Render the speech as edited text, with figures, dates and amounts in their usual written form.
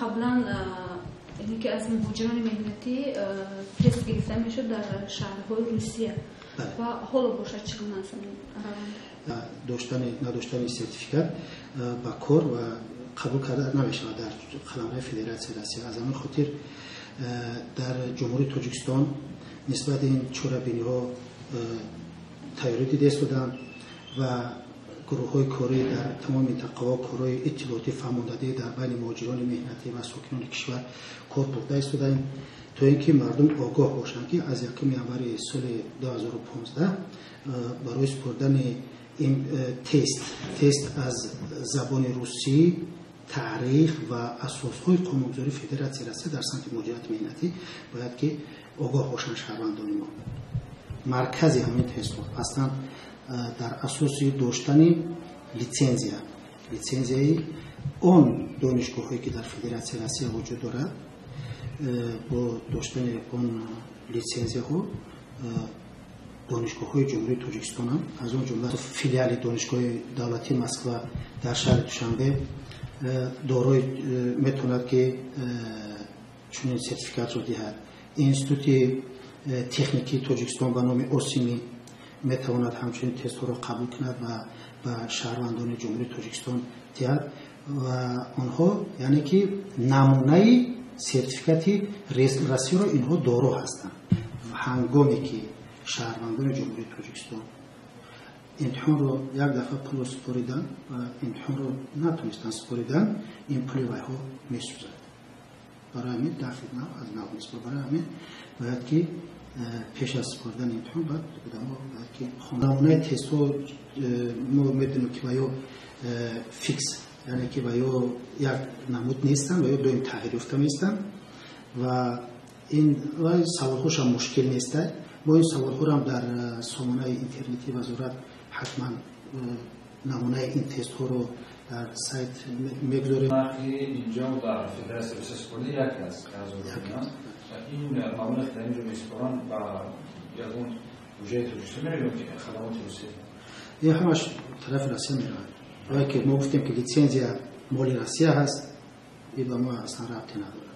Қаблан яъне ки аз муҳоҷирони меҳнатӣ тест гирифта мешуд дар шаҳрҳои Русия ва ҳоло бошад, чӣ гуна аст раванд? Доштани надоштани сертификат ба кор ва қабул карда намешавад дар қаламрави Федератсияи Россия. Аз ҳамин хотир дар Ҷумҳурии Тоҷикистон нисбати ин чорабиниҳо тайёрӣ дида истоданд ва гурӯҳҳои корӣ дар тамоми минтақаҳо корҳои иттилоотӣ, фаҳмондадӣ дар байни муҳоҷирони меҳнатӣ ва сокинони кишвар кор бурда истодаем, то ин ки мардум огоҳ бошанд, ки аз 1 январи соли 2015 барои супурдани ин тест аз забони русӣ, таърих ва асосҳои қонунгузории Федератсияи Россия дар самти муҳоҷирати меҳнатӣ бояд ки огоҳ бошанд шаҳрвандони мо. Маркази ҳамин тестҳо ҳастанд дар асоси доштани лицензияи он донишгоҳҳое, ки дар Федератсияи Россия вуҷуд дорад. Бо доштани он лицензияҳо донишгоҳҳои Ҷумҳурии Тоҷикистонам, аз он ҷумла филиали Донишгоҳи давлатии Москва дар шаҳри Душанбе дорои метавонад ки чунин сертификатро диҳад. Институти техникии Тоҷикистон ба номи Осимӣ метавонад ҳамчунин тестҳоро қабул кунад ва ба шаҳрвандони Ҷумҳурии Тоҷикистон диҳад ва онҳо, яъне ки намунаи сертификати Россияро инҳо доро ҳастанд. Ҳангоме ки шаҳрвандони Ҷумҳурии Тоҷикистон имтиҳонро як дафъа пулро супоридан ва имтиҳонро натонистанд супоридан, ин пули вайҳо месӯзад. Барои ҳамин дафъи нав аз нав месупорад. Барои ҳамин бояд ки пеш аз супоридани имтиҳон бояд одамо бояд ки намунаи тестҳо мо медонем, ки ваё фикс, яъне ки ваё як намуд нестанд, ваё доим тағйир ёфта меистанд ва ин вай саволҳошам мушкил нестад. Мо ин саволҳоро дар сомонаи интернетии вазорат ҳатман намунаи ин тестҳоро дар сайт мегузорем. Нархи инҷо дар Федератсияи Русия супорида як аст, ин маблағе дар инҷо месупоранд, ба ягон буҷаи Тоҷикистон меравад ё ки хадамоти Русия? Ин ҳамаш тарафи Россия меравад. Вое ки мо гуфтем, ки лицензия моли Россия ҳаст, ин ба мо аслан рабте надорад.